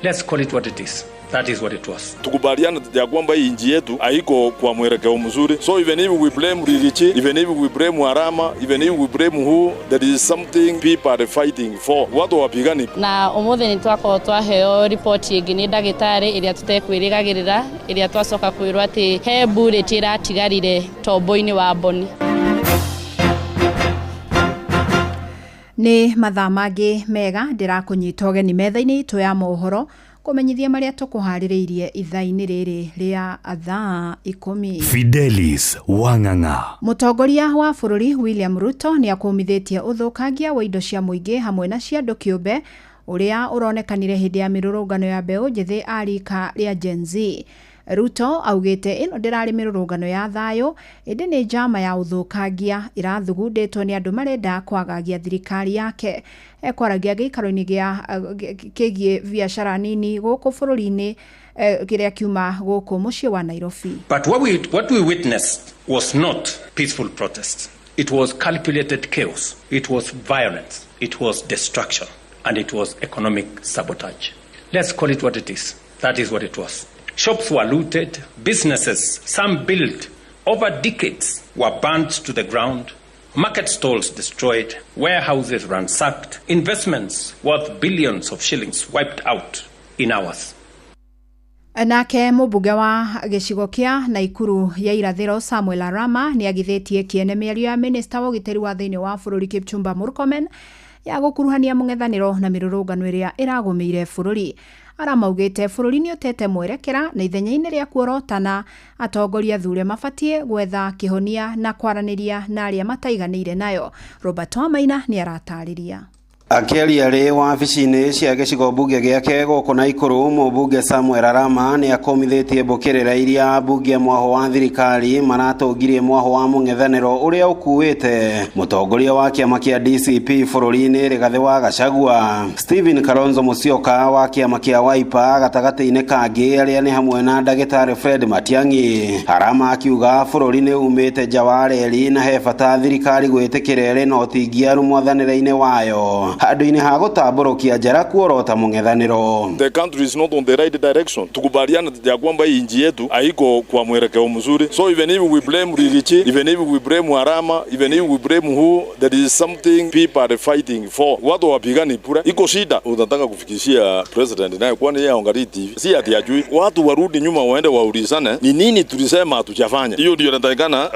Let's call it what it is. That is what it was. Tukubaliana ya kwamba hii nchi yetu haiko kwa mwelekeo mzuri. So even if we blame Riggy G, even if we blame Arama, even if we blame who, there is something people are fighting for. Watu wapigani. Na umuthi ni twakorwo twaheo ripoti ĩngĩ nĩ ndagĩtarĩ ĩrĩa tũtekwĩrĩgagĩrĩra, ĩrĩa twacoka kwĩrwo atĩ he bullet ĩratigarire tombo-inĩ wa Boni. Nĩ mathaa mangĩ mega ndĩrakũnyita ũgeni metha-inĩ itũ ya mohoro kũmenyithia marĩa tũkũharĩrĩirie ithaa-inĩ rĩrĩ rĩa thaa 10. Fidelis Wang'ang'a. Mũtongoria wa bũrũri William Ruto nĩ akũmithĩtie ũthũkangia wa indo cia mũingĩ hamwe na cia andũ kĩũmbe ũrĩa ũronekanire hĩndĩ ya mĩrũrũngano ya mbeũ njĩthĩ a rika rĩa Gen Z. Ruto augĩte ĩno ndĩrarĩ mĩrũrũngano ya thayũ ĩndĩ nĩ njama ya ũthũkangia ĩrathugundĩtwo nĩ andũ marenda kwagagia thirikari yake. Ekwaragia gĩikaro-inĩ gĩa kĩgiĩ biacara nini gũkũ bũrũri-inĩ kĩrĩa kiuma gũkũ mũciĩ wa Nairobi. But what we witnessed was not peaceful protest. It was calculated chaos. It was violence. It was destruction. And it was economic sabotage. Let's call it what it is. That is what it was. Shops were looted, businesses, some built over decades, were burned to the ground, market stalls destroyed, warehouses ransacked, investments worth billions of shillings wiped out in hours. Nake mũmbunge wa gĩcigo kĩa Naikuru ya irathĩro Samuel Arama nĩ agithĩtie kĩene mĩario ya minista wa ũgitĩri wa thĩinĩ wa bũrũri Kipchumba Murkomen ya gũkuruhania mũng'ethanĩro na mĩrũrũngano ĩrĩa ĩragũmĩire bũrũri. Arama augĩte bũrũri nĩ ũtete mwerekera na ithenya-inĩ rĩa kuorotana atongoria thure mabatiĩ gwetha kĩhonia na kwaranĩria na arĩa mataiganĩire nayo. Robert Wamaina nĩ aratarĩria. Akĩaria rĩ wabici-inĩ cia gĩcigo mbunge gĩake gũkũ Naikuru, mũmbunge Samuel Arama nĩ akũmithĩtie mbũkĩrĩra iria ambunge mwaho wa thirikari maratũngirie mwaho wa mũng'ethanĩro ũrĩa ũkuĩte mũtongoria wa kĩama kĩa DCP bũrũri-inĩ Rigathĩ wa Gachagua, Stephen Kalonzo Musyoka wa kĩama kĩa Wiper gatagatĩ-inĩ kangĩ arĩa nĩ hamwe na ndagĩtarĩ Fred Matiang'i. Arama akiuga bũrũri nĩ umĩte nja wa reri na he bata thirikari gwĩtĩkĩra ĩrĩ na ũtingiaru mwathanĩre-inĩ wayo handũ-inĩ ha gũtambũrũkia njara kuorota mũng'ethanĩro. The country is not on the right direction. Tukubaliana ya kwamba hii nchi yetu haiko kwa mwelekeo mzuri. So even if we blame Riggy G, even if we blame Arama, even if we blame who, there is something people are fighting for. Watu wapigani bure. Iko shida. Unataka kufikishia president naye kwani yeye haangalii TV. Si ati ajui. Watu warudi nyuma waende waulizane ni nini tulisema hatujafanya. Hiyo ndio inatakikana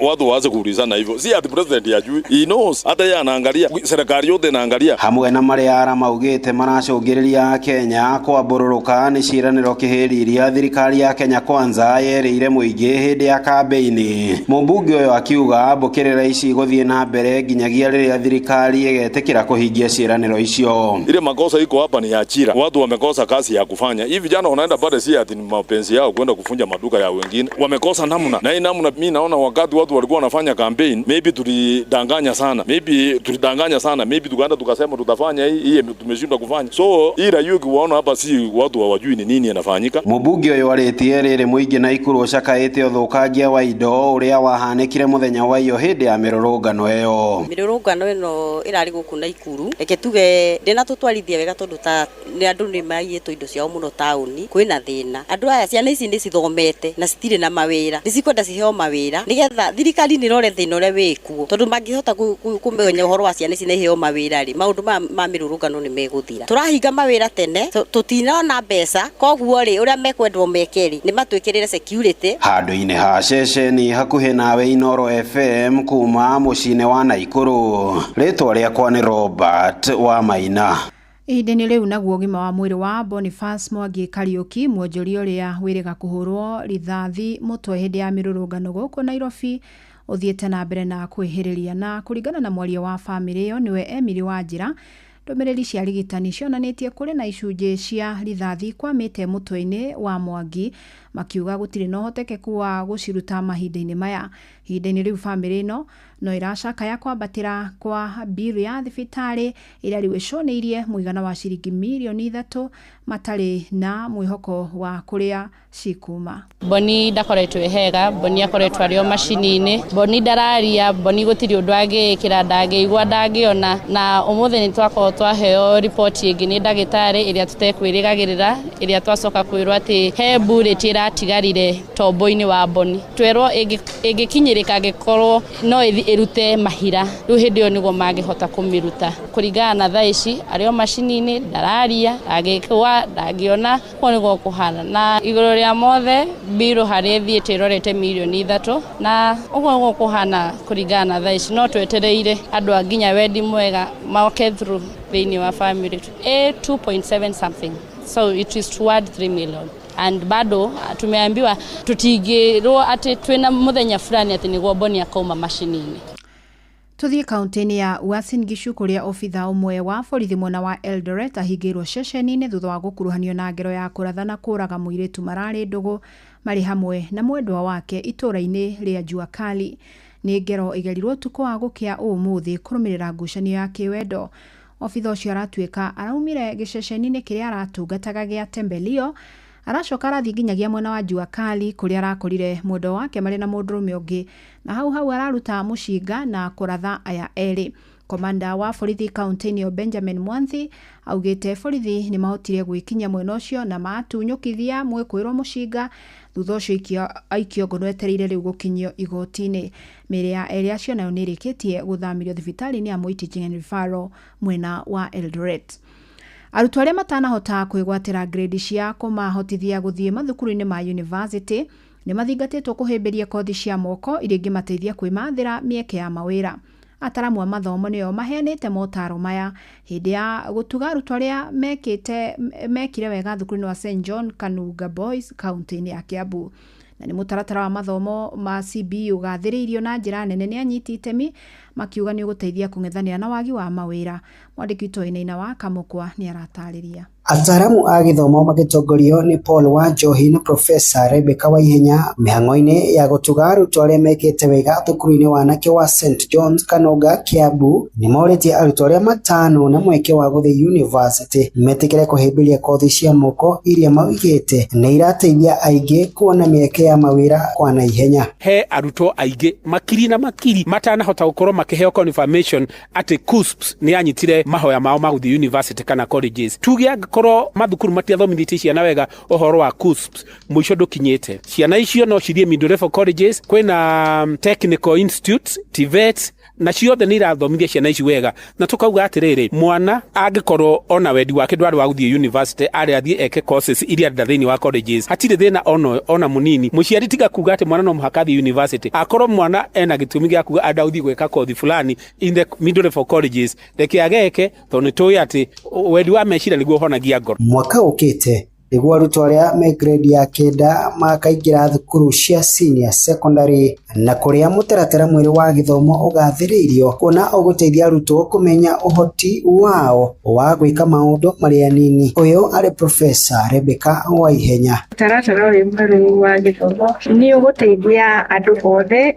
watu waanze kuulizana hivyo. Si ati president ajui. He knows. Hata yeye anaangalia. Serikali yote inaangalia. Hamwe na marĩa Arama augĩte maracũngĩrĩria Kenya kwambũrũrũka nĩ ciĩranĩro kĩhĩri iria thirikari ya Kenya Kwanza yerĩire mũingĩ hĩndĩ ya kambĩini. Mũmbunge ũyũ akiuga mbũkĩrĩra ici gũthiĩ na mbere nginyagia rĩrĩa thirikari ĩgetĩkĩra kũhingia ciĩranĩro icio. Ile makosa iko hapa ni ajira. Watu wamekosa kazi ya kufanya. Hivi vijana wanaenda pale si ati ni mapenzi yao kwenda kufunja maduka ya wengine. Wamekosa namna. Na hii namna mimi naona wakati watu walikuwa wanafanya campaign, maybe tulidanganya sana. Maybe tulidanganya sana. Maybe tukaenda tukasema tutafanya hii, hii tumeshindwa kufanya. So hii raia ukiwaona hapa si watu hawajui ni nini inafanyika. Mũmbunge ũyũ arĩtie rĩrĩ mũingĩ Naikuru ũcakaĩte ũthũkangia wa indo ũrĩa wahanĩkire mũthenya wa iyo hĩndĩ ya mĩrũrũngano ĩyo. Mĩrũrũngano ĩno ĩrarĩ gũkũ Naikuru, reke tuge ndĩnatũtwarithia wega tondũ ta nĩ andũ nĩ maiyĩtwo indo ciao mũno taũni, kwĩna thĩna. Andũ aya ciana ici nĩ cithomete na citirĩ na mawĩra, nĩ cikwenda ciheo mawĩra nĩgetha thirikari nĩ ĩrore thĩna ũrĩa wĩkuo, tondũ mangĩhota kũmenya ũhoro wa ciana ici na iheo mawĩra rĩ, maũndũ ma mĩrũrũngano nĩ megũthira. Tũrahinga mawĩra tene, tũtinona mbeca, koguo rĩ ũrĩa mekwendwo meke rĩ nĩ matwĩkĩrĩre security. Handũ-inĩ ha ceceni hakuhĩ nawe Inooro FM kuma mũciĩ-inĩ wa Naikuru, rĩtwa rĩakwa nĩ Robert Wamaina. Ihinda-inĩ rĩu naguo ũgima wa mwĩrĩ wa Boniface Mwangi Kariũki mwonjoria ũrĩa wĩrĩga kũhũrwo rithathi mũtwe hĩndĩ ya mĩrũrũngano gũkũ Nairobi ũthiĩte na mbere na kwĩhĩrĩria. Na kũringana na mwaria wa bamĩrĩ ĩyo nĩwe Emily Wanjĩra, ndũmĩrĩri cia arigitani cionanĩtie kũrĩ na icunjĩ cia rithathi kwamĩte mũtwe-inĩ wa Mwangi, makiuga gũtirĩ na ũhotekeku wa gũciruta mahinda-inĩ maya. Ihinda-inĩ rĩu bamĩrĩ ĩno No ĩracakaya kwambatĩra kwa mbiru ya thibitarĩ ĩrĩa rĩu ĩcũnĩirie mũigana wa ciringi mirioni 3, matarĩ na mwĩhoko wa kũrĩa cikuma. Boni ndakoretwo hega. Boni akoretwo arĩ o macini-inĩ. Boni ndararia. Boni gũtirĩ ũndũ angĩĩkĩra, ndangĩigua, ndangĩona. Na ũmũthĩ nĩ twakorwo twaheo riboti ĩngĩ nĩ ndagĩtarĩ ĩrĩa tũtekwĩrĩgagĩrĩra, ĩrĩa twacoka kwĩrwo atĩ he bullet ĩratigarire tombo-inĩ wa Boni. Twerwo ĩngĩkinyĩrĩka, angĩkorwo no ĩrute mahira, rĩu hĩndĩ ĩyo nĩguo mangĩhota kũmĩruta. Kũringana na thaa ici arĩ o macini-inĩ, ndararia, ndangĩkua, ndangĩona. Ũguo nĩguo kũhana. Na igũrũ rĩa mothe, mbirũ harĩa ĩthiĩte ĩrorete mirioni 3, na ũguo nĩguo kũhana kũringana na thaa ici. No twetereire andũ a nginya wendi mwega moke through thĩinĩ wa family. A 2.7 something, so it is toward 3 million, and bado tumeambiwa tutingĩrwo atĩ twĩna mũthenya fulani atĩ nĩguo Boni akauma macini-inĩ. Tuthiĩ kaunti-inĩ ya Uasin Gishu, kũrĩa obitha ũmwe wa borithi mwena wa Eldoret ahingĩirwo ceceni-inĩ thutha wa gũkuruhanio na ngero ya kũratha na kũraga mũirĩtu mararĩ ndũgũ marĩ hamwe na mwendwa wake itũũra-inĩ rĩa Jua Kali. Nĩ ngero ĩgerirwo ũtukũ wa gũkĩa ũmũthĩ kũrũmĩrĩra ngucanio ya kĩwendo. Obitha ũcio aratuĩka araumire gĩceceni-inĩ kĩrĩa aratungataga gĩa Tembelio, aracoka arathiĩ nginyagia mwena wa Jua Kali, kũrĩa arakorire mwendwa wake marĩ na mũndũrũme ũngĩ, na hau hau araruta mũcinga na kũratha aya erĩ. Komanda wa borithi kaunti-inĩ ĩyo Benjamin Mwanthi augĩte borithi nĩ mahotire gwĩkinyia mwena ũcio na matunyũkithia mwĩkũĩrwo mũcinga. Thutha ũcio aikio ngono, etereire rĩu gũkinyio igoti-inĩ. Mĩĩrĩ ya erĩ acio nayo nĩ ĩrĩkĩtie gũthamĩrio thibitarĩ-inĩ ya Moi Teaching and Referral mwena wa Eldoret. Arutwo arĩa matanahota kwĩgwatĩra grade cia kũmahotithia gũthiĩ mathukuru-inĩ ma university nĩ mathingatĩtwo kũhĩmbĩria kothi cia moko iria ingĩmateithia kwĩmathĩra mĩeke ya mawĩra. Ataramu a mathomo nĩo maheanĩte motaro maya hĩndĩ ya gũtuga arutwo arĩa mekĩte mekire wega thukuru-inĩ wa St John Kanunga Boys, kaunti-inĩ ya Kiambu. Na nĩ mũtaratara wa mathomo ma CBE ũgathĩrĩirio na njĩra nene nĩ anyiti itemi, makiuga nĩ ũgũteithia kũng'ethanĩra na wagi wa mawĩra. Mwandĩki witũ Wainaina wa Kamũkwa nĩ aratarĩria. Ataaramu a gĩthomo magĩtongorio nĩ Paul Wanjohi na Profesa Rebecca Waihenya mĩhang'o-inĩ ya gũtuga arutwo arĩa mekĩte wega thukuru-inĩ wa anake wa St John's Kanunga, Kiambu, nĩmorĩtie arutwo arĩa matano na mweke wa gũthiĩ university metĩkĩre kũhĩmbĩria kothi cia moko iria maugĩte nĩ irateithia aingĩ kuona mĩeke ya mawĩra kwa naihenya. He arutwo aingĩ makiri na makiri matanahota gũkorwo makĩheo confirmation atĩ KUCCPS nĩ yanyitire mahoya mao ma gũthiĩ university kana colleges. Tuge angĩkorwo mathukuru matiathomithĩtie ciana wega ũhoro wa KUCCPS, mũico ndũkinyĩte, ciana icio no cithiĩ middle level colleges, kwĩna technical institutes, TVET, na ciothe nĩ irathomithia ciana ici wega. Na tukauga atĩrĩrĩ, mwana angĩkorwo ona wendi wake ndwarĩ wa gũthiĩ university, arĩ athiĩ eke courses iria arenda thĩinĩ wa colleges, hatirĩ thĩna ona mũnini. Mũciari tiga kuga atĩ mwana no mũhaka athiĩ university. Akorwo mwana ena gĩtũmi gĩa kuga enda gũthiĩ gwĩka kothi fulani in the middle level colleges, reke ageke, tondũ nĩ tũĩ atĩ wendi wa meciria nĩguo ũhonagia ngoro. Mwaka ũkĩte nĩguo arutwo arĩa me grade ya 9 makaingĩra thukuru cia senior secondary, na kũrĩa mũtaratara mwerũ wa gĩthomo ũgathĩrĩirio kuona ũgũteithia arutwo kũmenya ũhoti wao wa gwĩka maũndũ marĩ anini. Ũyũ arĩ Profesa Rebecca Waihenya. Mũtaratara ũyũ mwerũ wa gĩthomo nĩ ũgũteithia andũ othe,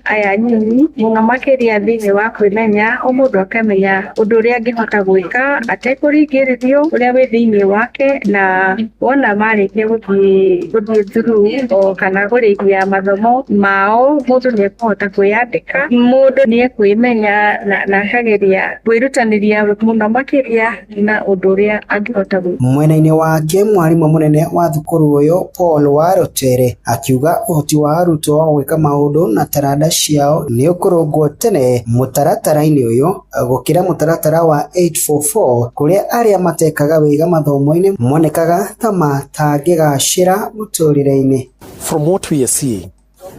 aya anyinyi mũno makĩria, thĩinĩ wa kwĩmenya, o mũndũ akamenya ũndũ ũrĩa angĩhota gwĩka atekũringĩrĩrio, ũrĩa wĩ thĩinĩ wake. Na wona marĩkia gũthiĩ through o kana kũrĩkia mathomo mao, mũndũ nĩ ekũhota kwĩyandĩka, mũndũ nĩ ekwĩmenya na akageria kwĩrutanĩria mũno makĩria na ũndũ ũrĩa angĩhota gwĩka. Mwena-inĩ wake, mwarimũ mũnene wa thukuru ũyũ Paul Warutere akiuga ũhoti wa arutwo wa gwĩka maũndũ na taranda ciao nĩ ũkũrũngwo tene mũtaratara-inĩ ũyũ gũkĩra mũtaratara wa 844, kũrĩa arĩa matekaga wega mathomo-inĩ monekaga ta matangĩgacĩra mũtũrĩre-inĩ. From what we are seeing,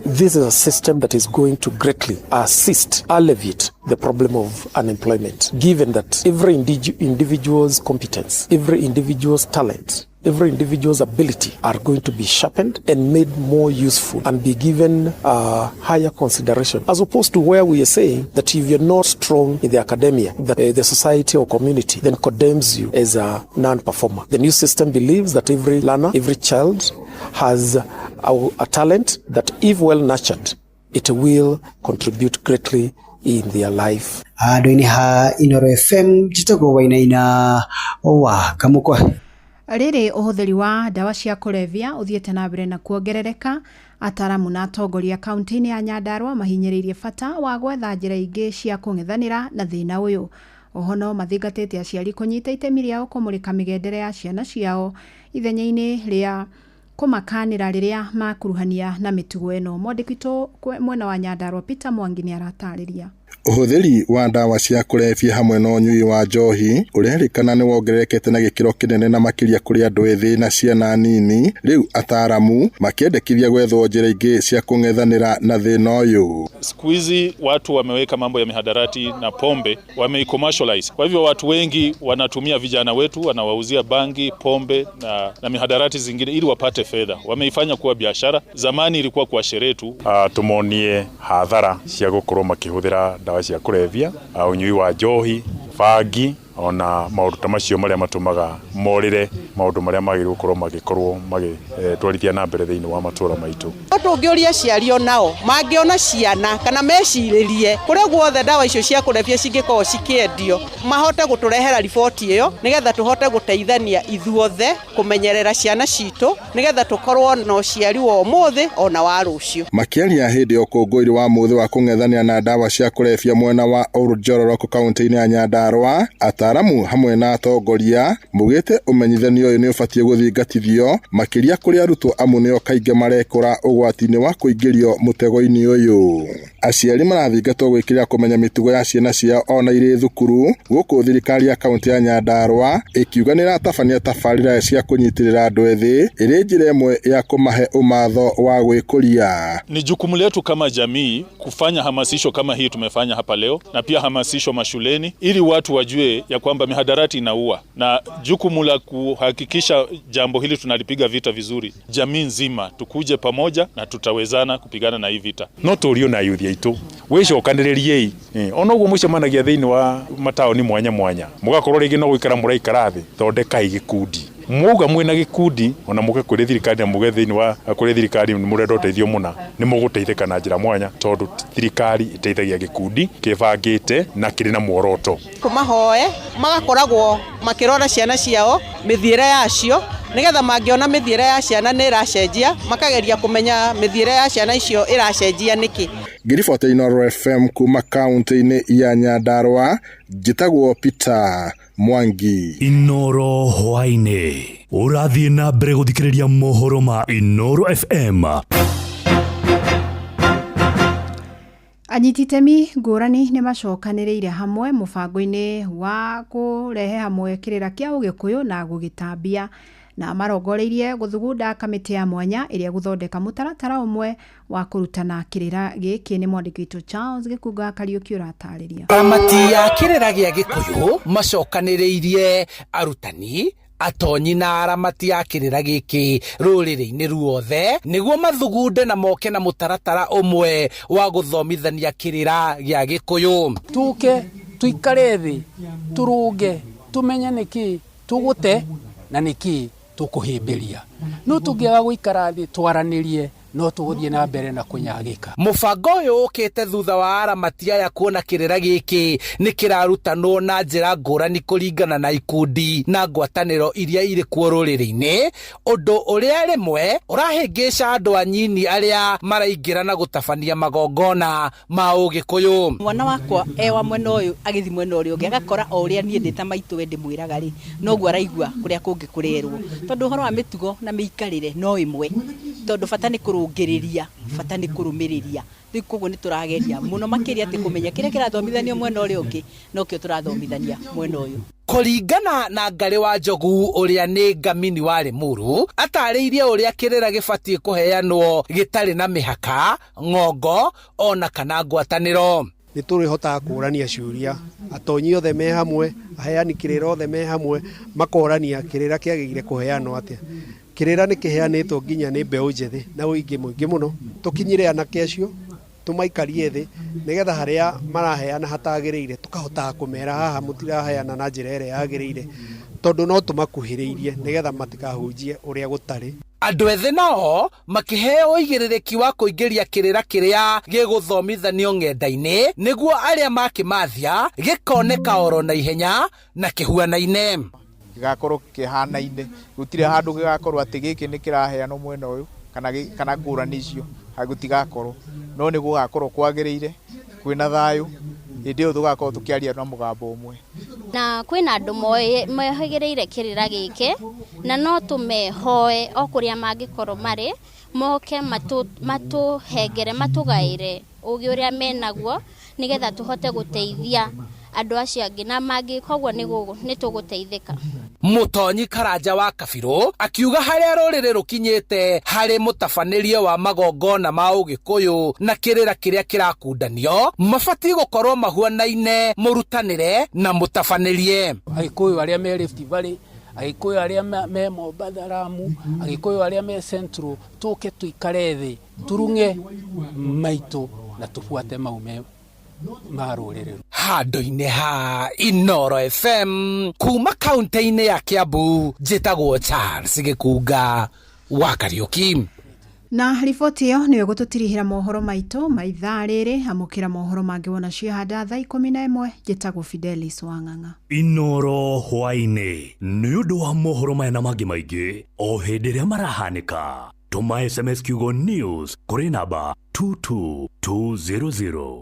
this is a system that is going to greatly assist, alleviate the problem of unemployment, given that every individual's competence, every individual's talent, every individual's ability are going to be sharpened and made more useful and be given higher consideration, as opposed to where we are saying that if you're not strong in the academia, that the society or community then condemns you as a non-performer. The new system believes that every learner, every child has a talent that, if well nurtured, It will contribute greatly in their life. Handũ-inĩ ha Inooro FM njĩtagwo Wainaina wa Kamũkwa. Rĩrĩ ũhũthĩri wa ndawa cia kũrebia ũthiĩte na mbere na kuongerereka, ataramu na atongoria kaunti-inĩ ya Nyandarua mahinyĩrĩirie bata wa gwetha njĩra ingĩ cia kũng'ethanĩra na thĩna ũyũ. Oho no mathingatĩte aciari kũnyita itemi rĩao kũmũrĩka mĩgendere ya ciana ciao ithenya-inĩ rĩa kũmakanĩra rĩrĩa makuruhania na mĩtugo ĩno. Mwandĩki witũ mwena wa Nyandarua Peter Mwangi nĩ aratarĩria. Ũhũthĩri wa ndawa cia kũrebia hamwe na ũnyui wa njohi ũrerĩkana nĩ wongererekete na gĩkĩro kĩnene na makĩria kũrĩ andũ ethĩ na ciana nini. Rĩu ataaramu makĩendekithia gwethwo njĩra ingĩ cia kũng'ethanĩra na thĩna ũyũ. Siku hizi watu wameweka mambo ya mihadarati na pombe, wameicommercialize. Kwa hivyo watu wengi wanatumia vijana wetu, wanawauzia bangi, pombe na mihadarati zingine ili wapate fedha. Wameifanya kuwa biashara. Zamani ilikuwa kwa sherehe tu. Tumonie hathara cia gukorwo makĩhũthĩra ndawa cia kũrebia, ũnyui wa njohi, bangi ona maũndũ ta macio marĩa matũmaga morĩre maũndũ marĩa magĩrĩirwo gũkorwo magĩkorwo magĩtwarithia na mbere thĩinĩ wa matũra maitũ. No tũngĩũria aciari onao mangĩona ciana kana mecirĩrie kũrĩa guothe ndawa icio cia kũrebia cingĩkorwo cikĩendio, mahote gũtũrehera riboti ĩyo nĩgetha tũhote gũteithania ithuothe kũmenyerera ciana citũ nĩgetha tũkorwo na ũciari wa ũmũthĩ ona wa rũciũ. Makĩaria hĩndĩ ya ũkũngũĩri wa mũthĩ wa kũng'ethanĩra na ndawa cia kũrebia mwena wa Oljororok kaunti-inĩ ya Nyandarua, ataaramu hamwe na atongoria maugĩte ũmenyithanio ũyũ nĩ ũbatiĩ gũthingatithio makĩria kũrĩ arutwo amu nĩo kaingĩ marekora ũgwati-inĩ wa kũingĩrio mũtego-inĩ ũyũ. Aciari marathingatwo gwĩkĩrĩra kũmenya mĩtugo ya ciana ciao ona irĩ thukuru, gũkũ thirikari ya kaunti ya Nyandarua ĩkiuga nĩ ĩratabania tabarĩra cia kũnyitĩrĩra andũ ethĩ ĩrĩ njĩra ĩmwe ya kũmahe ũmatho wa gwĩkũria. Ni jukumu letu kama jamii kufanya hamasisho kama hii tumefanya hapa leo, na pia hamasisho mashuleni ili watu wajue ya kwamba mihadarati inaua, na jukumu la kuhakikisha jambo hili tunalipiga vita vizuri, jamii nzima tukuje pamoja na tutawezana kupigana na hii vita. No tũrio na yuthi aitũ wĩcokanĩrĩriei ona ũguo mũcemanagia thĩinĩ wa mataũni mwanya mwanya, mũgakorwo rĩngĩ no gũikara mũraikara thĩ, thondekai gĩkundi. Mwauga mwĩna gĩkundi ona mũke kũrĩ thirikari na muge thĩinĩ wa kũrĩ thirikari mũrenda ũteithio mũna, nĩ mũgũteithĩka na njĩra mwanya tondũ thirikari ĩteithagia gĩkundi kĩbangĩte na kĩrĩ na muoroto. Kũmahoe magakoragwo makĩrora ciana ciao mĩthiĩre yacio nĩgetha mangĩona mĩthiĩre ya ciana nĩ ĩracenjia makageria kũmenya mĩthiĩre ya ciana icio ĩracenjia nĩkĩ. Ngĩribota Inooro FM kuma kaunti-inĩ ya Nyandarua, njĩtagwo Peter Mwangi. Inooro hwaĩ-inĩ ũrathiĩ na mbere gũthikĩrĩria mohoro ma Inooro FM. Anyiti itemi ngũrani nĩ macokanĩrĩire hamwe mũbango-inĩ wa kũrehe hamwe kĩrĩra kĩa ũgĩkũyũ na gũgĩtambia, na marongoreirie gũthugunda kamĩtĩ ya mwanya ĩrĩa gũthondeka mũtaratara ũmwe wa kũrutana kĩrĩra gĩkĩ. Nĩ mwandĩki witũ Charles Gĩkunga Kariũki ũratarĩria. Aramati ya kĩrĩra gĩa gĩkũyũ macokanĩrĩirie arutani, atonyi na aramati a kĩrĩra gĩkĩ rũrĩrĩ-inĩ ruothe nĩguo mathugunde na moke na mũtaratara ũmwe wa gũthomithania kĩrĩra gĩa gĩkũyũ. Tũke tũikare thĩ tũrũnge tũmenye nĩkĩ tũgũte na nĩkĩ tũkũhĩmbĩria. No tũngĩaga gũikara thĩ twaranĩrie no tũgũthiĩ na mbere na kũnyagĩka. Mũbango ũyũ ũkĩte thutha wa aramati aya kuona kĩrĩra gĩkĩ nĩ kĩrarutanwo na njĩra ngũrani kũringana na ikundi na ngwatanĩro iria irĩ kuo rũrĩrĩ-inĩ, ũndũ ũrĩa rĩmwe ũrahĩngĩca andũ anyinyi arĩa maraingĩra na gũtabania magongona ma ũgĩkũyũ. Mwana wakwa ewa mwena ũyũ agĩthiĩ mwena ũrĩa ũngĩ agakora o ũrĩa niĩ ndĩ ta maitũ we ndĩmwĩraga rĩ, noguo araigua kũrĩa kũngĩ kũrerwo, tondũ ũhoro wa mĩtugo na mĩikarĩre no ĩmwe, tondũ bata nĩ kũrũngĩrĩria, bata nĩ kũrũmĩrĩria. Rĩu koguo nĩ tũrageria mũno makĩria atĩ kũmenya kĩrĩa kĩrathomithanio mwena ũrĩa ũngĩ nokĩo tũrathomithania mwena ũyũ. Kũringana na Ngarĩ wa Njogu ũrĩa nĩ ngamini wa Limuru, atarĩirie ũrĩa kĩrĩra gĩbatiĩ kũheanwo gĩtarĩ na mĩhaka, ng'ongo ona kana ngwatanĩro. Nĩ tũrĩhotaga kũũrania ciũria, atonyi othe me hamwe, aheani kĩrĩra othe me hamwe, makorania kĩrĩra kĩagĩrĩire kũheanwo atĩa. Kĩrĩra nĩ kĩheanĩtwo nginya nĩ mbeũ njĩthĩ na ũingĩ mũingĩ mũno. Tũkinyĩre anake acio, tũmaikarie thĩ nĩgetha harĩa maraheana hatagĩrĩire tũkahotaga kũmera haha mũtiraheana na njĩra ĩrĩa yagĩrĩire, tondũ no tũmakuhĩrĩirie nĩgetha matikahunjie ũrĩa gũtarĩ. Andũ ethĩ nao makĩheo ũigĩrĩrĩki wa kũingĩria kĩrĩra kĩrĩa gĩgũthomithanio ng'enda-inĩ nĩguo arĩa makĩmathia gĩkoneka oro na ihenya na kĩhuanaine. Gĩgakorwo kĩhanaine, gũtirĩ handũ gĩgakorwo atĩ gĩkĩ nĩ kĩraheanwo mwena ũyũ kana ngũrani icio gũtigakorwo, no nĩ gũgakorwo kwagĩrĩire kwĩna thayũ. Hĩndĩ ĩyo tũgakorwo tũkĩaria na mũgambo ũmwe. Na kwĩna andũ mohĩgĩrĩire kĩrĩra gĩkĩ na no tũmehoe o kũrĩa mangĩkorwo marĩ moke matũhengere matũgaĩre ũgĩ ũrĩa menaguo nĩgetha tũhote gũteithia andũ acio angĩ na mangĩka ũguo nĩ tũgũteithĩka. Mũtonyi Karanja wa Kabirũ akiuga harĩa rũrĩrĩ rũkinyĩte harĩ mũtabanĩrie wa magongona ma Ũgĩkũyũ na kĩrĩra kĩrĩa kĩrakundanio mabatiĩ gũkorwo mahuanaine mũrutanĩre na mũtabanĩrie. Agĩkũyũ arĩa me Rift Valley, Agĩkũyũ arĩa me Mombatha Lamu, Agĩkũyũ arĩa me Central, tũke tũikare thĩ turung'e maitũ na tũbuate mau me ma rũrĩrĩ. Handũ-inĩ ha Inooro FM kuma kaunti-inĩ ya Kiambu, njĩtagwo Charles Gĩkunga wa Kariũki. Na riboti ĩyo nĩyo ĩgũtũtirihĩra mohoro maitũ ma ithaa rĩrĩ. Amũkĩra mohoro mangĩ wona ciahanda thaa 11. Njĩtagwo Fidelis Wang'ang'a. Inooro hwaĩ-inĩ nĩ ũndũ wa mohoro maya na mangĩ maingĩ o hĩndĩ ĩrĩa marahanĩka. Tũma SMS kiugo news kũrĩ namba 22200.